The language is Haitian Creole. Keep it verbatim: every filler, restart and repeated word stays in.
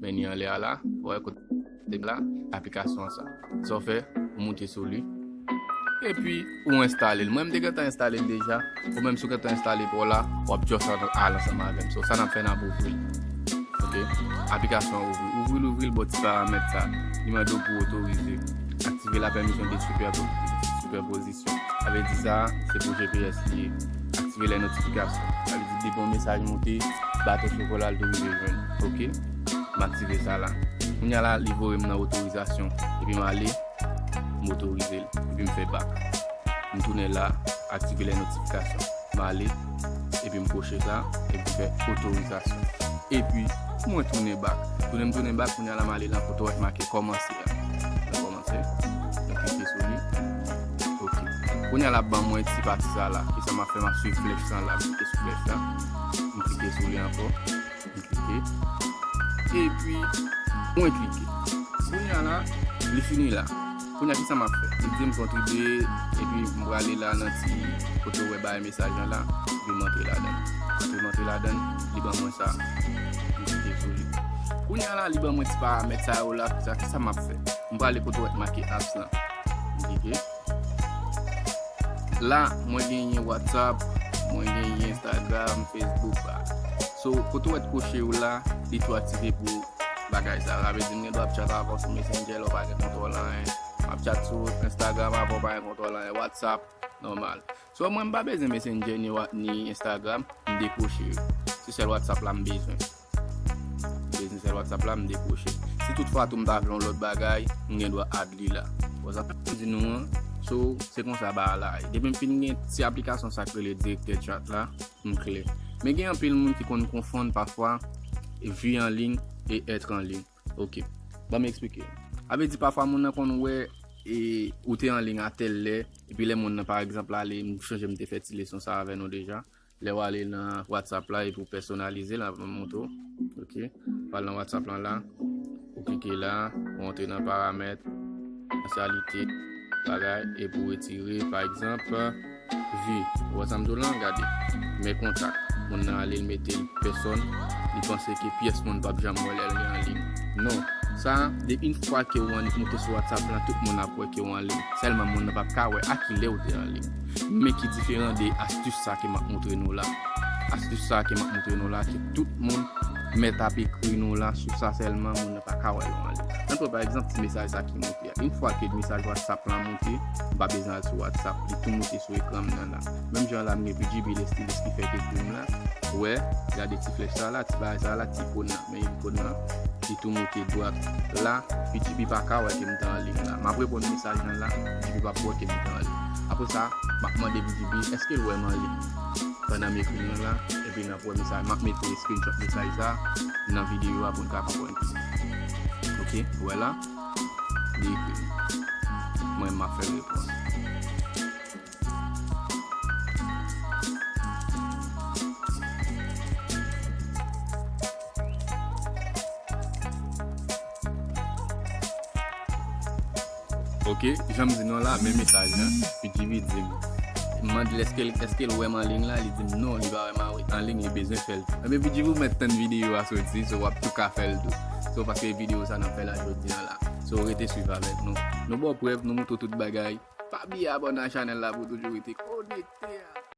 Men li anlè a la, ou wè kote la, aplikasyon an sa. Sa w fè, ou moute sou li. Epi, ou enstale l. Mwen, m te gentan enstale l deja. Ou menm, si w gentan enstale pou w la, w ap just al ansanm avè m. So, sa n ap fè, n ap ouvri l. Ok? Aplikasyon an ouvri. Ouvri l, ouvri l, bò ti paramèt sa. Li mande w pou otorize. Aktive la permission de superpo-, superposition. Sa vle di sa, se pou G P S li ye. Aktive les notifications. Sa vle di depi yon mesaj moute, baton chokola l tou rive jwenn. Ok? M aktive sa la. Kounye a la, li voye m nan otorizasyon. Epi m ale, m otorize l. Epi m fè back. M tounen la, aktive les notifications. M ale, epi m koche sa, epi m fè otorizasyon. Epi, mwen tounen back. Tounen m tounen back, kounye a la m ale nan kote w wè k make kòmanse a. Nan kòmanse, mwen klike sou li. Ok. Kounye a la ban mwen ti pati sa la. Kisa m ap fè, m ap swiv flèch sa la. M klike sou flèch la. M klike sou li ankò. M klike. Epi, mwen klike. Kounye a la, li fini la. Kounye a, kisa m ap fè? Li di m kontribye, epi m prale la nan ti kote w wè bay mesaj lan la, epi m antre ladan l. Antre m antre ladan l, li ban mwen sa. M klike sou li. Kounye a la, li ban mwen ti paramèt sa yo la, sa, kisa m ap fè? M prale kote w wè make apps lan. M klike. La, mwen genyen WhatsApp, mwen genyen Instagram, Facebook la. So, kote w wè t koche yo la, li tou aktive pou bagay sa. Sa vle di m gen dwa ap chat avè w sou Messenger, lè w pa gen kontwòl anyen. M ap chat sou Instagram avè w, pa gen kontwòl anyen. WhatsApp, nòmal. So, mwen, m pa bezwen Messenger ni wa-, ni Instagram, m dekwoche yo. Se sèl WhatsApp la m bezwen. Bezwen sèl WhatsApp la, m dekwoche. Si toutfwa tou m ta vle yon lòt bagay, m gen dwa add li la. Bon, sa m di nou an, so, se konsa bagay la ye. Depi m fin gen ti aplikasyon sa k rele direktè chat la, m klè. Men gen anpil moun ki konn konfonn pafwa vi an liy e èt an liy. Ok. Ban m eksplike. A vle di pafwa moun nan konn wè e ou te an liy a tèl lè, epi lè moun nan, pa egzanp, ale, m sonje m te fè ti leson sa avè nou deja. Lè w ale nan WhatsApp la epi w pèsonalize l, m ap montre w. Ok. W al nan WhatsApp lan la. Ou klike la, ou antre nan paramèt, ansyalite, bagay, epi w retire, pa egzanp, vi. Ou wè sa m di w lan, gade. Men kontak. Moun nan ale, l mete l pèsòn, li panse ke pyès moun p ap janm wè lè l gen an liy. Non. Sa, de yon fwa ke w an-, moute sou WhatsApp lan, tout moun ap wè ke w an liy. Sèlman moun nan p ap ka wè a ki lè w te an liy. Men ki diferan de astis sa ke m ap montre nou la. Astis sa ke m ap montre nou la, ke tout moun mèt ap ekri nou la, sou sa sèlman, moun nan pa ka wè nou an liy. Ann pran pa egzanp ti mesaj sa ki moute a. Yon fwa ke mesaj WhatsApp lan moute, m pa bezwen al sou WhatsApp, li tou moute sou ekran m nan la. Menm jan la, m gen P G B, lè stilis ki fè ke gri m la. Ou wè, gade ti flèch sa la, ti bagay sa la, ti ikòn nan. Men ikòn nan, li tou moute dwat la, P G B pa ka wè ke m te an liy la. M ap reponn mesaj lan la, P G B p ap wè ke m te an liy. Apre sa, m ap mande P G B, èske l wè m an liy? Pandan m ekri l lan la, epi n ap wè mesaj. M ap mete screenshot mesaj sa nan videyo a pou n ka konprann plis. Ok, ou wè la, li ekri m. Mwen, m ap fè repons. Ok, jan m di nou la, men mesaj lan, P G B di m. M mande l èske l, èske l wè m an liy la, li di m non, li pa wè m an, an liy, li bezwen fè l tou. Ebyen, P G B, ou mèt tann videyo a soti, so w ap tou ka fè l tou. So, paske videyo sa n ap fè la jodi a la. So, rete swiv avèk nou. Nou ba w prèv, nou montre w tout bagay. Pa bliye abòne a chanèl la pou w toujou rete konekte a.